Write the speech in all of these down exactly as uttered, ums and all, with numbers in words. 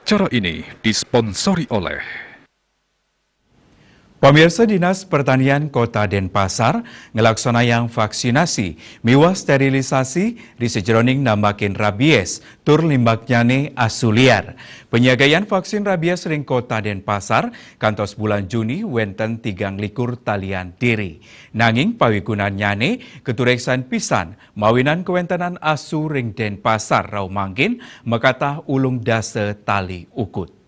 Acara ini disponsori oleh Pamirsa, Dinas Pertanian Kota Denpasar ngelaksanayang vaksinasi miwah sterilisasi di sajeroning nambakin rabies tur limbaknyane asu liar. Penyagaan vaksin rabies ring Kota Denpasar kantos bulan Juni wenten tigang likur talian diri. Nanging pawigunannyane katureksan pisan mawinan kawentenan asu ring Denpasar rauh mangkin makatah ulung dasa tali ukut.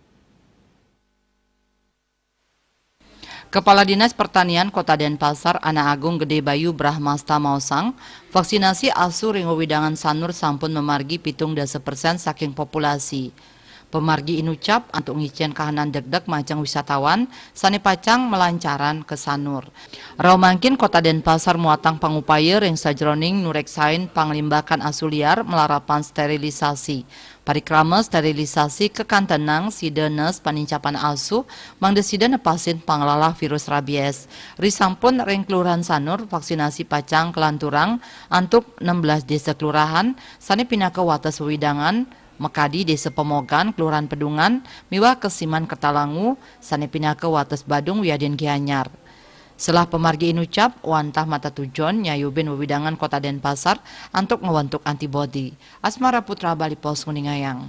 Kepala Dinas Pertanian Kota Denpasar, Ana Agung Gede Bayu Brahmasta maosang, vaksinasi asu ring wewidangan Sanur sampun mamargi pitung dasa persen saking populasi. Pamargi inucap antuk ngicen kahanan degdeg majeng wisatawan sane pacang malancaran ka Sanur. Rauh mangkin Kota Denpasar muatang pangupaya ring sajeroning nureksain panglimbakan asu liar malarapan sterilisasi. Parikrama sterilisasi kakantenang sida nes panincapan asu, mangda sida nepasin panglalah virus rabies. Risampun ring Kelurahan Sanur, vaksinasi pacang kalanturang antuk enam belas desa kelurahan, sane pinaka wates wewidangan, makadi Desa Pemogan, Kelurahan Pedungan, miwah Kesiman Kertalangu, sane pinaka wates Badung wiadin Gianyar. Selah pamargi inucap, wantah mata tujon nyayubin wewidangan Kota Denpasar antuk ngwentuk antibodi. Asmara Putra, Bali Post, nguningayang.